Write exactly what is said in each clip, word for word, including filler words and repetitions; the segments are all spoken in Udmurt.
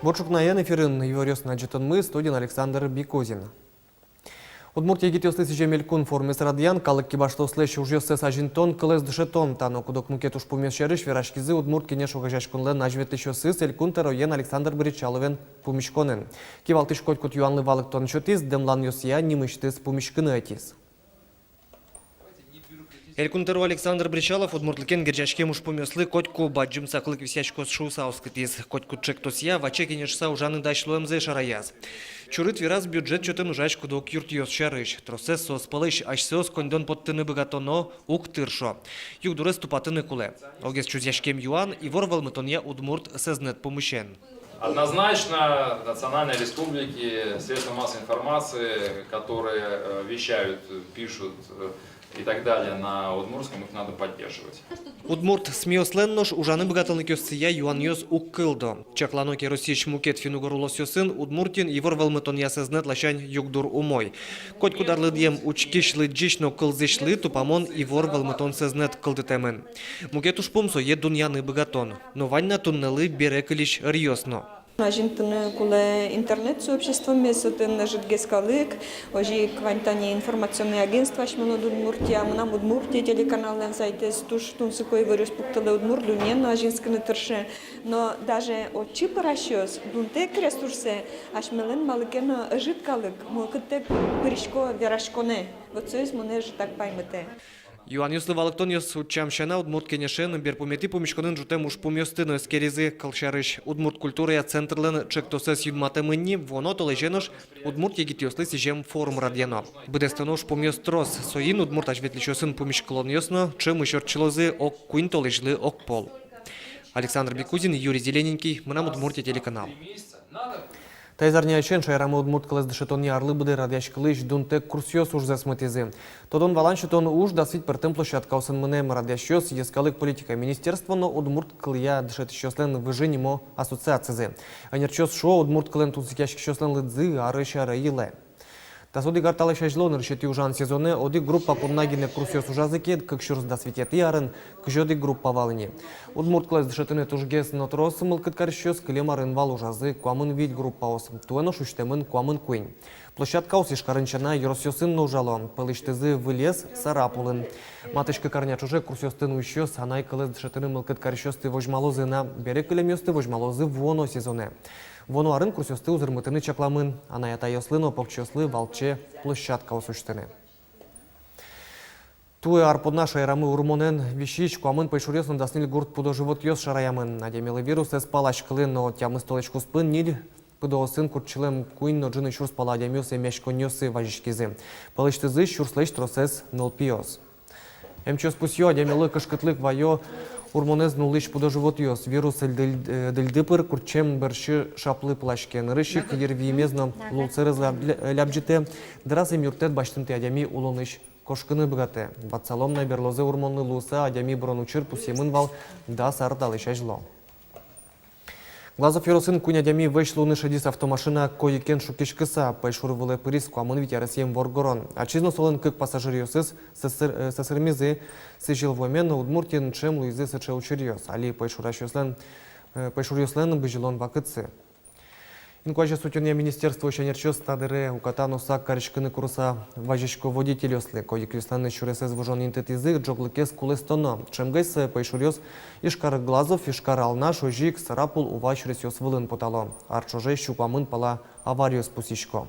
Бур ӵукнаен! Эфирын иворъёсын адӟытонмы, студиын Александр Бикузин. Удмурт егитъёслы сӥзем элькун форумез радъян, калык кибашлыослэсь ужъёссэс азинтон, кылэз дышетон — та но куд-ог мукет ужпумъёс сярысь вераськизы «Удмурт кенеш» огазеяськонлэн азьветлӥсьёсыз Элькун тӧроен Александр Бречаловен пумиськонын. Кивалтӥсь котькуд юанлы валэктон сётӥз, дэмланъёсъя нимысьтыз пумиськыны ӧтиз. Элькун тӧро Александр Бречалов удмуртлыкен герӟаськем ужпумъёслы котьку бадӟым саклык висъяськоз шуыса оскытӥз. Котькуд ӵектосъя ваче кенешыса ужаны дась луэмзэ шараяз. Чурыт вераз бюджет чотын ужась куд-ог юртъёс сярысь. Тросэз соос пӧлысь асьсэос коньдон поттыны быгатоно, уг тыршо югдурез тупатыны кулэ. Огез чузъяськем юан — ивор вӧлмытонъя удмурт сэзнэт пумысен. Однозначно национальные республики, средства массовой информации, которые э, вещают, э, пишут э, и так далее на удмуртском, их надо поддерживать. Удмурт СМИ-ослэн нош ужаны быгатонлыкъёссыя юанъёс уг кылдо. Чаклано ке, Россиысь мукет финн-угор улосъёсын Удмуртиын ивор вӧлмытонъя сэзнэт ласянь югдур умой. Котькуд арлыдъем учкись, лыдӟись но кылзӥсьлы тупамон ивор вӧлмытон сэзнэт кылдытэмын. Мукет ужпум — сое дунъяны быгатон. Но вань на туннэлы бере кылись ӧръёс но. Азинтыны кулэ интернет-сообществомес, отын ӧжытгес калык, озьы ик вань тани информационное агентство «Асьмелэн Удмуртия», «Мынам Удмуртие» телеканаллэн сайтэз туж тунсыко иворъёс пуктылэ, удмурт дунне но азинскыны тырше. Но даже отчы пырасьёс дунтэк ресурсэ: асьмелэн малы ке но ӧжыт калык, мылкыдтэк пырисько вераськонэ. Вот соиз монэ ӧжытак паймытэ. Юанъёслы валэктонъёс утчам сяна, Удмурт кенешен берпуметӥ пумиськонын ӝутэм ужпумъёсты но эскеризы. Кылсярысь, удмурт культурая центрлэн ӵектосэз юнматэмын ни, вуоно толэзе нош удмурт егитъёслы сӥзем форум радъяно. Быдэстоно ужпумъёс трос, соин удмурт азьветлӥсьёсын пумиськылонъёс но ӵемысь ортчылозы ог куинь толэзьлы огпол. Александр Бикузин, Юрий Зелененький, «Мынам Удмуртие» телеканал. Таиз арняысен шаерамы удмурт кылэз дышетонъя арлы быдэ радъяськылӥсь дунтэк курсъёс ужзэс мытӥзы. Тодон-валан сётон уж дас вить пӧртэм площадкаосын мынэ. Радъясьёс — Йӧскалык политикая министерство но удмурт кылъя дышетӥсьёслэн «Выжы» нимо ассоциацизы. Ӧнерчиос шуо, удмурт кылэн тунсыкъяськисьёслэн лыдзы арысь аре йылэ. Дас одӥг ар талэсь азьло нырысетӥ ужан сезонэ одӥг группа понна гинэ курсъёс ужазы ке, кык сюрс дас витетӥ арын кызь одӥг группа вал ини. Удмурт кылэз дышетыны тужгес но трос мылкыд карисьёс кылем арын вал ужазы куамын вить группаос, туэ нош усьтэмын куамын куинь. Площадкаос Ижкарын сяна ёросъёсын но ужало, пӧлысьтызы Вылез, Сарапулын. Матысь кык арня ӵоже курсъёсты нуисьёс анай кылэз дышетыны мылкыд карисьёсты возьмалозы на, бере кылемъёсты возьмалозы вуоно сезонэ. Вуоно арын курсъёсты узырмытыны чакламын, анай-атайёслы но покчиослы валче площадкаос усьтыны. Туэ ар понна шаерамы урмонэн висись куамын пӧйшуръёс но дас ньыль гурт пудо-животъёс шараямын. Адямилы вирус ӧз паласькылы, но тямыс толэзь куспын ньыль пыдоосын куртчылэм куинь но ӝыны сюрс пала адямиос эмъяськонниосы вазиськизы. Пӧлысьтызы сюрслэсь тросэз нылпиос. Эмчиос пусъё, адямилы кышкытлык ваё урмонэз нуллӥсь пудо-животъёс. Вирус дыль-, э, дыльды пыр куртчем бӧрсьы шаплы пылаське. Нырысь ик йырвиымез но лулсэрез ляб-, лябӟытэ. Дыраз эмъюрттэт басьтымтэ адями улонысь кошкыны быгатэ. Ватсалом на, берлозэ урмонлы луыса адями бырон учыр пусъемын вал дас ар талэсь азьло. Глазов ёросын куинь адями вӧсь луыны шедиз автомашина койыкен шуккиськыса. Пӧйшур вылэ пыриз куамын вить аресъем воргорон. Ачиз но солэн кык пассажиръёсыз сӧсыр-, э, сӧсырмизы. Сӥзьыл вуэмен но Удмуртиын ӵем луизы сыӵе учыръёс. Али пӧйшурасьёслэн, э, пӧйшуръёслэн бызьылон вакытсы. Инкуазез утёнъя министерствоысь ӧнерчиос та дыре уката но сак кариськыны курыса вазисько водительёслы. Койыкъёслэн сюресэз выжон интытӥзы, ӝоглыкез кулэстоно. Ӵемгес пӧйшуръёс Ижкар — Глазов, Ижкар — Алнаш, озьы ик Сарапул — Ува сюресъёс вылын потало. Ар ӵоже сю куамын пала авариос пусйисько.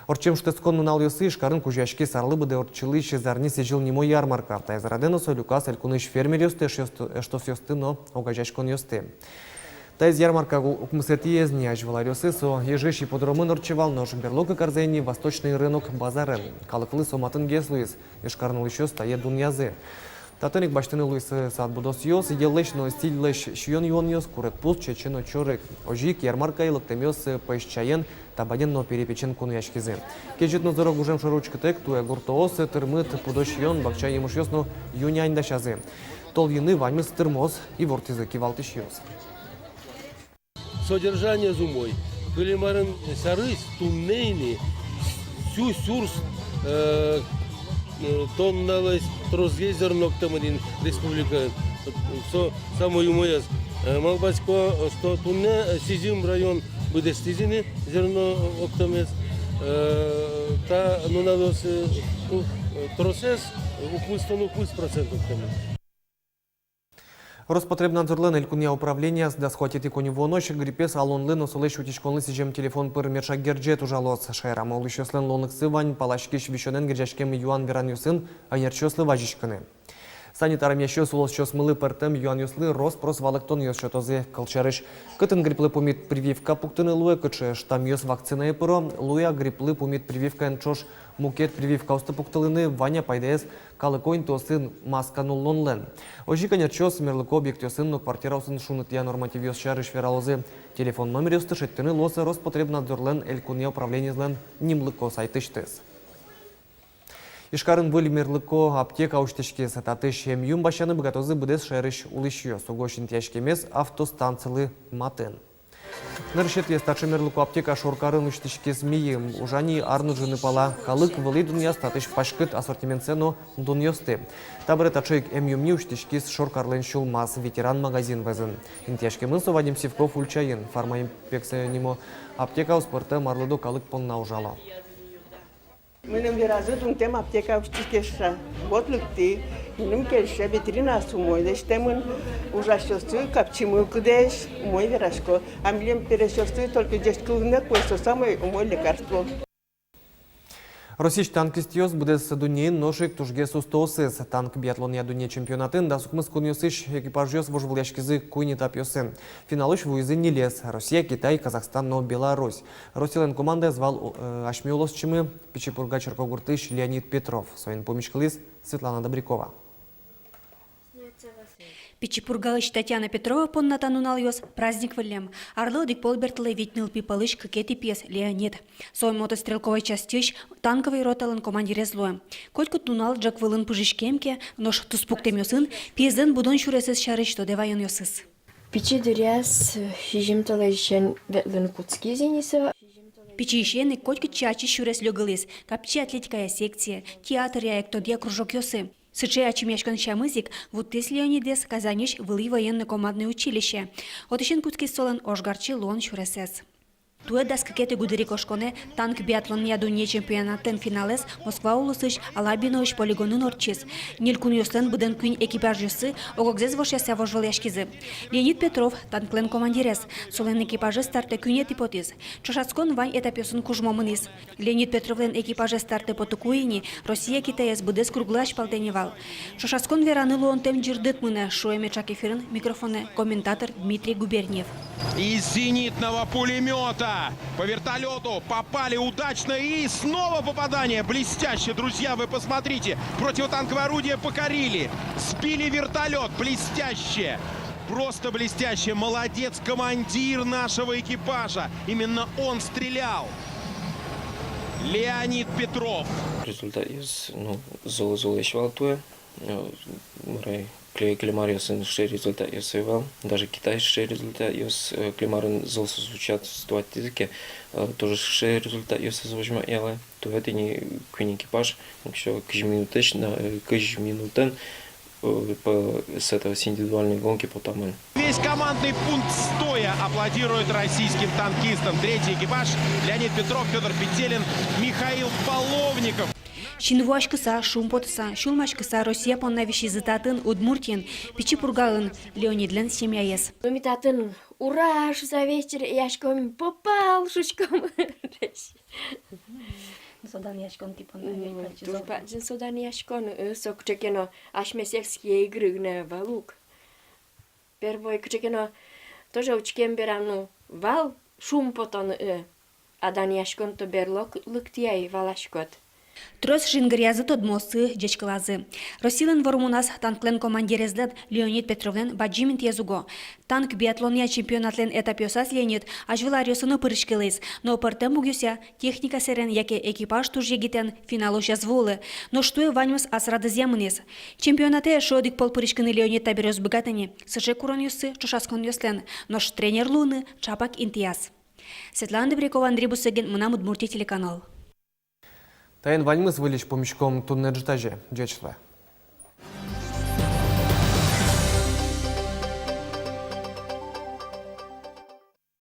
Ортчем шутэтскон нуналъёсы Ижкарын кузёяськиз арлы быдэ ортчылӥсь «Зарни сӥзьыл» нимо ярмарка. Таиз радэ но со люказ элькунысь фермеръёсты, эшъёсты, эштосъёсты но огазеяськонъёсты. Таиз ярмарка укмысэтӥез ни. Азьвыл аръёсы со Ижысь ипподромын ортче вал, нош берло кык арзэ ини — Восточный рынок базарын. Калыклы со матынгес луиз, Ижкарын улӥсьёс тае дунъязы. Татын ик басьтыны луизы сад будосъёс, йӧллэсь но сӥльлэсь сиён-юонъёс, курегпуз, чечы но чорыг. Озьы ик ярмаркае лыктэмъёс пӧсь чаен, табанен но перепечен кунояськизы. Кезьыт но зӧро гужем шоры учкытэк, туэ гуртоос тырмыт пудо сиён, бакча емышъёс но ю-нянь дасязы. Тол йыны ваньмыз тырмоз, ивортӥзы кивалтӥсьёс. Содержаниез умой. Кылем арын сярысь, туннэ ини сю сюрс, э, э, тонналэсь тросгес зерно октэмын ини республикаын. Со самой умоез. Э, малпасько, что туннэ, э, сизьым район быдэстӥз ини зерно октэмез. Э, та нуналъёсы, э, ну, э, тросэз, э, укмыстон укмыс процент октэмын. Роспотребнадзорлэн элькунъя управлениез дас куатетӥ коньывуонозь гриппез алонлы но солэсь утиськонлы сӥзем телефон пыр меӵак герӟет ужалоз. Шаерамы улӥсьёслэн луонлыксы вань паласькись висёнэн герӟаськем юан-веранъёсын ӧнерчиослы вазиськыны. Санитар эмъясьёс улосчиосмылы пӧртэм юанъёслы рос-прос валэктонъёс сётозы. Кылсярысь, кытын грипплы пумит прививка пуктыны луэ, кыӵе штаммъёс вакцинае пыро, луэ-а грипплы пумит прививкаен ӵош мукет прививкаосты пуктылыны, вань-а пайдаез калыко интыосын маска нуллонлэн. Озьы ик ӧнерчиос мерлыко объектъёсын но квартираосын шунытъя нормативъёс сярысь вералозы. Телефон номеръёсты шедьтыны луоз Роспотребнадзорлэн элькунъя управлениезлэн нимлыко сайтысьтыз. Ижкарын выль мерлыко аптека усьтӥськиз. Татысь эмъюм басьяны быгатозы быдэс шаерысь улӥсьёс. Угось интыяськемез автостанцилы матын. Нырысетӥез таӵе мерлыко аптека шоркарын усьтӥськиз мийым. Ужа ни ар ӝыны пала. Калык вылӥ дунъяз татысь паськыт ассортиментсэ но дунъёсты. Табере таӵе ик эмъюм ни усьтӥськиз шоркарлэн сюлмаз, ветеран магазин вӧзын. Интыяськемын со Вадим Сивков ульчаын. Фармаимпекция нимо аптекаос пӧртэм арлыдо калык понна ужало. Мыным веразы, дунтэм аптека усьтӥське шуса. Вот лыктӥ, мыным кельше, ветеринаръёс умой лэсьтэмын, ужасьёсты капчи мылкыдэсь, умой верасько. А милем пересьёсты только ӟеч кылынэ кулэ, со самой умой лекарство. Россиысь танкистъёс быдэс дуннеын нош ик тужгес устоосыз. Танк биатлонъя дунне чемпионатын дас укмыс кунъёсысь экипажъёс вожвылъяськизы куинь этапъёсын. Финалозь вуизы ньылез: Россия, Китай, Казахстан но Беларусь. Россилэн командаез вал, э, асьме улосчимы, Пичи Пурга черкогуртысь Леонид Петров. Соин пумиськылӥз Светлана Добрякова. Пичи Пургаысь Татьяна Петрова понна та нуналъёс праздник выллем. Арлы одӥг пол бертылэ вить нылпи пӧлысь кыкетӥ пиез Леонид. Со мотострелковой частьысь танковой роталэн командирез луэ. Котькуд нунал ӝӧк вылын пыжиськем ке, нош туспуктэмъёсын пиезлэн будон сюресэз сярысь тодэ ваёнъёсыз. Пичи дыръяз, э, сизьым толэзьысен ветлыны кутскиз ини со. Пичиысен ик котькытчы ачиз сюрес лёгылӥз: капчи атлетикая секция, театръя, эктонъя кружокъёсы. Сыӵе ачимъяськон сямыз ик вуттӥз Леонидэз Казаньысь вылӥ военной командной училище. Отысен кутскиз солэн ожгарчи луон сюресэз. Туэ дас кыкетӥ гудырикошконэ танк биатлонъя дунне чемпионатлэн финалэз Москва улосысь Алабиноысь полигонын ортчиз. Ньыль кунъёслэн быдэн куинь экипажъёссы ог-огзэс вошъяса вожвылъяськизы. Леонид Петров, танклэн командирез, солэн экипажез стартэ куинетӥ потӥз. Ӵошатскон вань этапъёсын кужмо мынӥз. Леонид Петровлэн экипажез стартэ потыку ини, Россия Китаез быдэс круглы азьпалтэ ни вал. Ӵошатскон вераны луонтэм ӟырдыт мынэ, шуэ меӵак эфирын микрофонэ комментатор Дмитрий Губерниев. Из зенитного пулемёта по вертолёту попали удачно и снова попадание. Блестяще, друзья, вы посмотрите. Противотанковое орудие покорили, сбили вертолёт. Блестяще. Просто блестяще. Молодец, командир нашего экипажа. Именно он стрелял. Леонид Петров. Результатъёс, ну, зол-, золэсь вал туэ. Э, мар-а, Кли-, Климаръёсын сыӵе результатъёс ӧй вал. Даже Китайысь сыӵе результатъёс, э, Климарын зол соос участвовать каризы ке, э, тоже сыӵе результатъёсыз возьматъяло. Туэ тӥни куинь экипаж, ещё кызь минутэсь, на, э, кызь минутэн, э, по, с этого, с индивидуальной гонки потэмын. Весь командный пункт стоя аплодирует российским танкистам. Третий экипаж, Леонид Петров, Фёдор Петелин, Михаил Половников. Синвуаськыса, шумпотыса, сюлмаськыса Россия понна висизы татын, Удмуртиын, Пичи Пургаын, Леонидлэн семьяез. Ну, ми татын «Ура!» шуса весь черекъяськом, «Попал!» шуиськом. Ну, со данъяськон тӥ понна, ну, ведь, туж бадӟым со данъяськон, э, со кыӵе ке но асьме сельские игры гинэ вал ук. Первой кыӵе ке но тоже учкем берам, ну, вал шумпотон, э, а данъяськон-то берло к-, лыктэ ай, валаськод. Трос жингыръязы, тодмоосы, ӟечкылазы. Россилэн вормоназ танклэн командирезлэн Леонид Петровлэн бадӟым интыез уго. Танк биатлонъя чемпионатлэн этапъёсаз Леонид азьвыл аръёсы но пыриськылӥз, но пӧртэм мугъёсъя техника сэрен яке экипаж туж егитэн финалозь ӧз вуылы. Нош туэ ваньмыз ас радызъя мынӥз. Чемпионатэ эшшо одӥг пол пыриськыны Леонид табере ӧз быгаты ни. Сыӵе куронъёссы ӵошатсконъёслэн, нош тренер луыны ӵапак интыяз. Светлана Добрякова, Андрей Бусыгин, «Мынам Удмуртие» телеканал. Таин ваньмыз. Выльысь пумиськом туннэ ӝытазе. Ӟеч луэ.